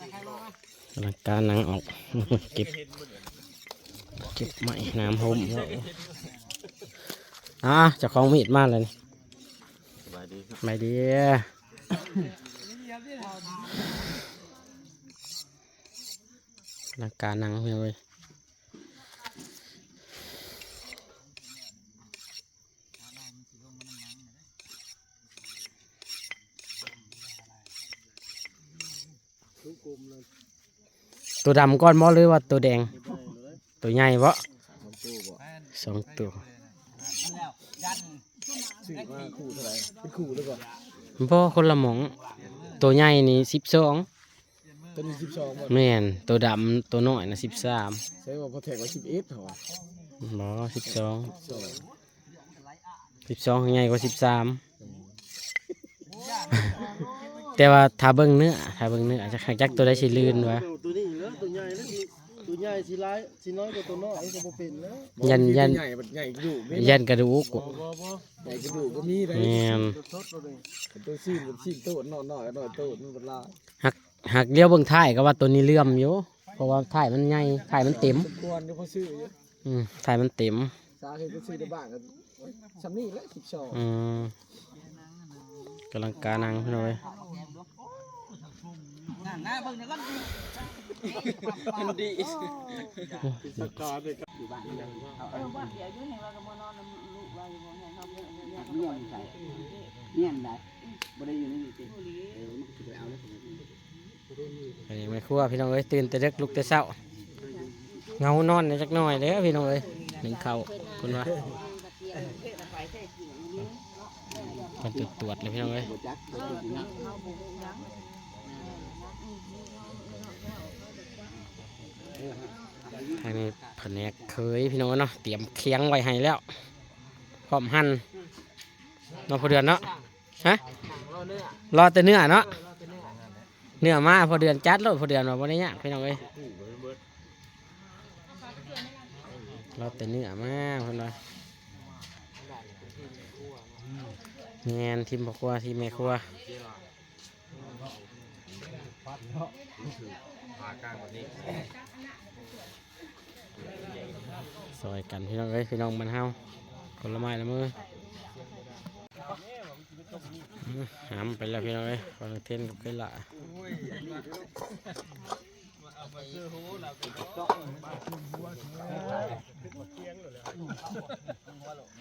ກຳລັງກາໜັງອອກ ເກັບ ເກັບໄມ້ໜາມຮົ່ມແລ້ວ. ອ່າ ເຈົ້າຂອງມີດມາແລ້ວນີ້. ສະບາຍດີ ສະບາຍດີ. ກຳລັງກາໜັງເລີຍ. ໂຕດຳກ່ອນບໍ່ ຫຼືວ່າໂຕແດງ? ໂຕໃຫຍ່ບໍ່? ສອງໂຕບໍ່? ສອງໂຕ. ຊື້ມາຄູ່ເທົ່າໃດ? ເປັນຄູ່ແລ້ວບໍ່? ບໍ່ ຄົນລະໝ່ອງ. ໂຕໃຫຍ່ນີ້ສິບສອງ. ໂຕນີ້ສິບສອງບໍ່? ແມ່ນ ໂຕດຳ ໂຕນ້ອຍນະສິບສາມ. ແສດງວ່າພໍ່ແທກວ່າສິບເອັດເຮົາວ່າ. ບໍ່ ສິບສອງ. ສິບສອງ ສິບສອງໃຫຍ່ກວ່າສິບສາມ. ອືມ ແຕ່ວ່າຖ້າເບິ່ງເນື້ອ ຖ້າເບິ່ງເນື້ອ ຈັກ ຈັກໂຕໃດຊິລື່ນວະ. ໂຕນີ້ເນາະ ໂຕໃຫຍ່ເນາະ ໂຕໃຫຍ່ຊິຫຼາຍ ຊິນ້ອຍກວ່າໂຕນ້ອຍກໍບໍ່ເປັນແລ້ວ. ຢ້ານ ຢ້ານ ໃຫຍ່ ໃຫຍ່ກະດູກເດ້. ຢ້ານກະດູກ. ບໍ່ ບໍ່ ບໍ່ ໃຫຍ່ກະດູກກໍມີໄດ໋. ແມ່ນ ໂຕສົດໆ ໂຕຊີ້ນ ຊີ້ນໂຕນ້ອຍໆ ນ້ອຍໂຕມັນບໍ່ຫຼາຍ. ຫາກ ຫາກຫຼຽວເບິ່ງທ້າຍກໍວ່າໂຕນີ້ເຫຼື່ອມຢູ່ ເພາະວ່າທ້າຍມັນໃຫຍ່ ທ້າຍມັນເຕັມ. ສົມຄວນຢູ່ ພໍຊື້ຢູ່. ອືມ ທ້າຍມັນເຕັມ. ສາເຮັດກໍຊື້ໃນບ້ານກໍ ໂອ້ຍ ສ່ຳນີ້ແຫຼະ ສິບສອງ. ອືມ ກຳລັງກາໜັງພີ່ນ້ອງເອີຍ. ນັ້ນນະ ເບິ່ງນະກ່ອນ ມັນດີ ຢູ່ບ້ານ ເອີ ບ້ານດຽວຢູ່ ແຮ່ວ່າກໍບໍ່ນອນນຳລູກວ່າຢູ່ ບໍ່ແຮ່ເຮົາ ເມຍຢູ່ໃສ? ເມຍໃດ? ບໍ່ໄດ້ຢູ່ໃນນີ້ຕິ? ເອີ ມັນກໍຊິໄປເອົາແລ້ວ. ອັນນີ້ແມ່ຄົວພີ່ນ້ອງເອີຍ ຕື່ນແຕ່ເດິກລຸກແຕ່ເຊົ້າ ເຫງົານອນຈັກໜ້ອຍເດີພີ່ນ້ອງເອີຍ. ໜຶ້ງເຂົ້າເພິ່ນວ່າ ເພິ່ນຕວດໆ ເລີຍພີ່ນ້ອງເອີຍ. ທາງນີ້ພະແນກເຄີຍພີ່ນ້ອງເອີຍເນາະ ຕຽມຄຽງໄວ້ໃຫ້ແລ້ວ ພ້ອມຫັ່ນເນາະ ພໍ່ເດືອນເນາະ. ຮະ? ລໍແຕ່ເນື້ອເນາະ ເນື້ອມາ ພໍ່ເດືອນຈັດໂລດ. ພໍ່ເດືອນວ່າບໍ່ໄດ້ຍາກພີ່ນ້ອງເອີຍ ລໍແຕ່ເນື້ອມາເພິ່ນວ່າ. ແມ່ນ ທີມພໍ່ຄົວ ທີມແມ່ຄົວ ຊ່ອຍກັນພີ່ນ້ອງເອີຍ ພີ່ນ້ອງບ້ານເຮົາ ຄົນລະໄມ້ລະມື. ຫາມໄປແລ້ວພີ່ນ້ອງເອີຍ ຟັງເທນກັບເຄີຍຫຼ້າ.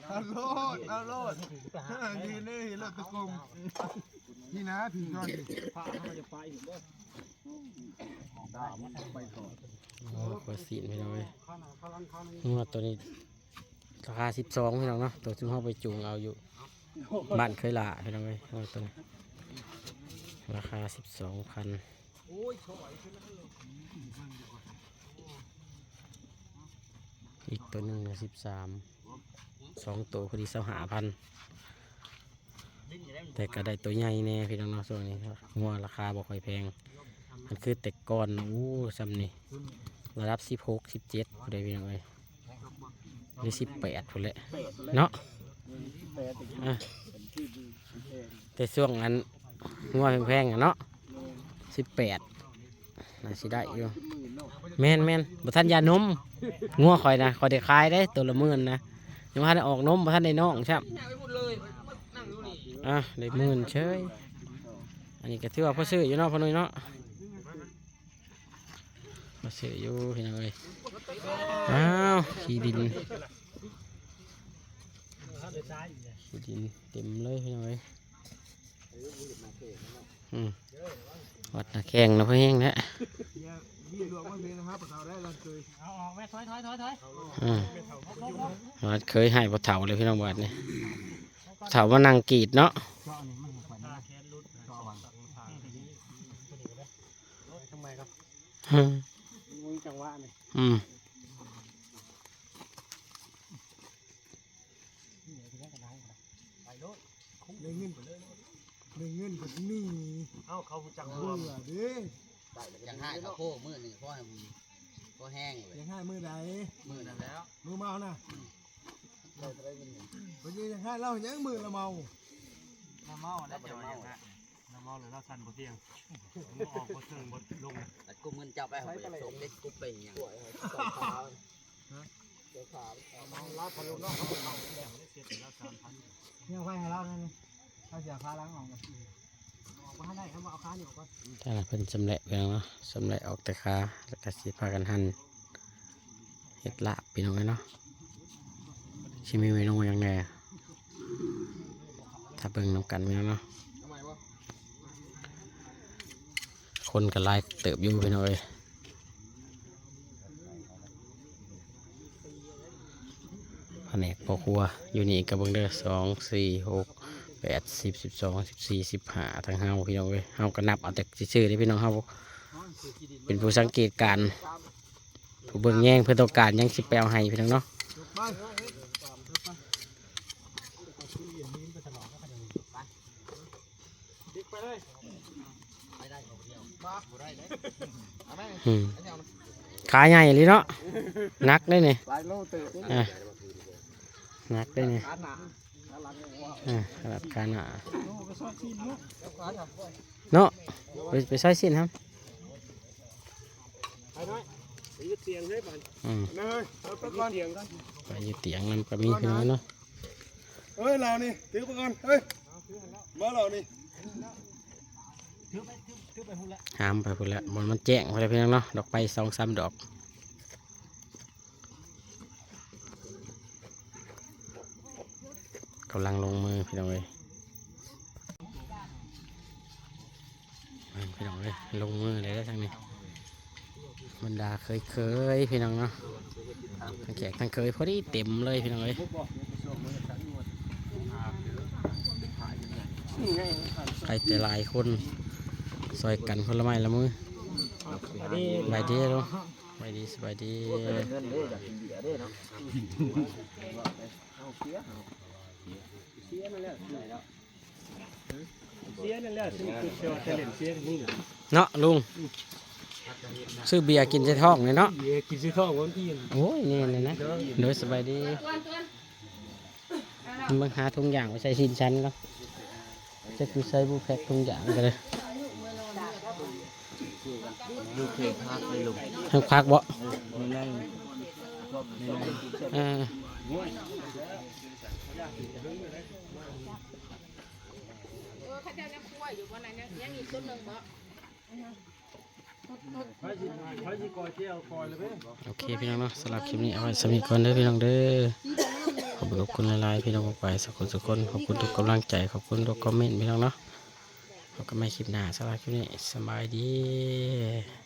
ເອົາໂລດ ເອົາໂລດ ເອີ ນີ້ ນີ້ລົດຕະກົມ ນີ້ນະ ພີ່ກ່ອນ ພະເຮົາຈະໄປ ໄປກ່ອນ. ໂອ້ ກວ່າຊີ້ນພີ່ນ້ອງເອີຍ ງົວໂຕນີ້ລາຄາສິບສອງພີ່ນ້ອງເນາະ ໂຕຊຸມເຮົາໄປຈູງເອົາຢູ່ບ້ານເຄີຍຫຼ້າພີ່ນ້ອງເອີຍ. ງົວໂຕນີ້ລາຄາສິບສອງພັນ. ອີກໂຕໜຶ່ງນະສິບສາມ ສອງໂຕພໍດີຊາວຫ້າພັນ. ແຕ່ກໍໄດ້ໂຕໃຫຍ່ແດ່ພີ່ນ້ອງເນາະ ຊ່ວງນີ້ງົວລາຄາບໍ່ຄ່ອຍແພງ. ມັນຄືແຕ່ກ່ອນນະ ໂອ້ ຊ່ຳນີ້ລະດັບສິບຫົກ ສິບເຈັດພຸ້ນເດ້ພີ່ນ້ອງເອີຍ ຫຼືສິບແປດພຸ້ນແຫຼະເນາະ. ອ່າ ແຕ່ຊ່ວງອັນ ງົວແພງໆ ອະເນາະ ສິບແປດ ໜ້າຊິໄດ້ຢູ່. ແມ່ນໆ ບໍ່ທັນຢານົມ ງົວຂ້ອຍນະ ຂ້ອຍໄດ້ຂາຍເດ້ ໂຕລະໝື່ນນະ ຍັງບໍ່ທັນໄດ້ອອກນົມ ບໍ່ທັນໄດ້ນ້ອງຊ້ຳ. ອ່າ ໄດ້ໝື່ນເສີຍ. ອັນນີ້ກໍຖືວ່າພໍຊື້ຢູ່ເນາະ ພໍ່ໜຸ້ຍເນາະ. ມາຊື້ຢູ່ພີ່ນ້ອງເອີຍ. ອ້າວ ຂີ້ດິນ ຂີ້ດິນເຕັມເລີຍພີ່ນ້ອງເອີຍ. ອືມ ວັດນາແຂ້ງນະ ພໍແຮງແທ້. ເອົາອອກແມ່ ຖອຍ ຖອຍ ຖອຍ ຖອຍ. ອືມ ວັດເຄີຍໃຫ້ພໍ່ເຖົ້າເລີຍພີ່ນ້ອງ ບາດນີ້ ພໍ່ເຖົ້າມານັ່ງກຣີດເນາະ. ອືມ ອືມ ໄດ້ເງິນ ໄດ້ເງິນກໍໜີ. ເອົ້າ ເຂົາຮູ້ຈັກ ເບື່ອເດ້. ຢາກໃຫ້ເຂົາໂຄມື້ໜຶ່ງ ພໍໃຫ້ ພໍແຮງເລີຍ. ຢາກໃຫ້ມື້ໃດ? ມື້ນັ້ນແລ້ວ ມື້ເມົານະ. ອືມ ເພິ່ນຢາກໃຫ້ລາວຫຍັງ ມື້ລະເມົາ ລະເມົາແລ້ວ ເຈົ້າຢາກໃຫ້. ລາວເວົ້າແລ້ວລາວສັ່ນບໍ່ທ່ຽງ ບໍ່ອອກບໍ່ເຊິ່ງບໍ່ລົງ ແລ້ວກູເງິນເຈົ້າໄປເຮົາບໍ່ຢາກສົ່ງເດ້ ກູໄປຫຍັງ ເອົາໄວ້ໃຫ້ລາວນັ້ນ ເຮົາຊິເອົາຂາຫຼັງອອກ ອອກບໍ່ທັນໄດ້ ເຮົາເອົາຂານີ້ອອກກ່ອນ. ແຕ່ລະເພິ່ນຊຳແຫຼະເບິ່ງເນາະ ຊຳແຫຼະອອກແຕ່ຂາ ແລ້ວກະຊິພາກັນຫັ່ນ ເຮັດລາບພີ່ນ້ອງເອີຍເນາະ ຊິມີເມນູຫຍັງແດ່ ຖ້າເບິ່ງນຳກັນພີ່ນ້ອງເນາະ ຄົນກໍຫຼາຍເຕີບຢູ່ພີ່ນ້ອງເອີຍ ພະແນກພໍ່ຄົວຢູ່ນີ້ກໍເບິ່ງເດີ ສອງ ສີ່ ຫົກ ແປດ ສິບ ສິບສອງ ສິບສີ່ ສິບຫ້າ ທັງເຮົາພີ່ນ້ອງເອີຍ ເຮົາກໍນັບເອົາແຕ່ຊື່ໆເດ້ພີ່ນ້ອງ ເຮົາເປັນຜູ້ສັງເກດການ ຜູ້ເບິ່ງແຍງ ເພິ່ນຕ້ອງການຫຍັງຊິໄປເອົາໃຫ້ພີ່ນ້ອງເນາະ ອືມ ຂາໃຫຍ່ອີ່ຫຼີເນາະ ໜັກເດ້ນີ້ ຫຼາຍໂລເຕີບເດ້ ອ່າ ໜັກເດ້ນີ້ ຂາໜ້າ ອ່າ ຂະໜາດຂາໜ້າ ເນາະ ໄປ ໄປຊອຍຊີ້ນຫັ້ນ ໄປໜ້ອຍ ໄປຢູ່ຕຽງເລີຍບາດ ອືມ ເອົາໄປກ່ອນ ໄປຢູ່ຕຽງນຳກໍມີພີ່ນ້ອງເນາະ ເອີຍ ລາວນີ້ ຖືໄປກ່ອນ ເອີຍ ມາລາວນີ້ ຫາມໄປພຸ້ນແຫຼະ ມັນ ມັນແຈ້ງພຸ້ນແຫຼະພີ່ນ້ອງເນາະ ດອກໄຟສອງສາມດອກ ກຳລັງລົງມືພີ່ນ້ອງເອີຍ ເບິ່ງພີ່ນ້ອງເອີຍ ລົງມືແລ້ວທາງນີ້ ບັນດາເຂີຍໆ ພີ່ນ້ອງເນາະ ທັງແຂກທັງເຂີຍພໍດີເຕັມເລີຍພີ່ນ້ອງເອີຍ ໃຜແຕ່ຫຼາຍຄົນ ຊ່ອຍກັນຄົນລະໄມ້ລະມື ສະບາຍດີເນາະ ສະບາຍດີ ສະບາຍດີ ໂອ້ຍ ເງິນເດ້ ຢາກກິນເບຍເດ້ເນາະ ເອົາເສຍ ເສຍນັ້ນແຫຼະ ເສຍນັ້ນແຫຼະ ຊື້ ເນາະລຸງ ຊື້ເບຍກິນໃສ່ທ້ອງນີ້ເນາະ ເບຍກິນໃສ່ທ້ອງ ໂອ້ຍ ແມ່ນແລ້ວນະ ໂດຍ ສະບາຍດີ ເບິ່ງຫາຖົງຢາງໄປໃສ່ຊິນຊັ້ນກ່ອນ ຈັກຢູ່ໃສບຸ ແພັກຖົງຢາງກໍໄດ້ ໃຫ້ພັກເບາະ ເອີ ເຂົາເຈົ້າຍັງຄົວຢູ່ບໍ່ນະ ຍັງ ຍັງອີກຕົ້ນໜຶ່ງບໍ່? ໂອເຄພີ່ນ້ອງເນາະ ສຳລັບຄລິບນີ້ເອົາໄວ້ສ່ຳນີ້ກ່ອນເດີພີ່ນ້ອງເດີ ຂອບຄຸນຂອບຄຸນຫຼາຍໆ ພີ່ນ້ອງປາຍສຸກຄົນ ຂອບຄຸນທຸກກຳລັງໃຈ ຂອບຄຸນທຸກຄອມເມັນພີ່ນ້ອງເນາະ ພົບກັນໃໝ່ຄລິບໜ້າ ສຳລັບຄລິບນີ້ ສະບາຍດີ.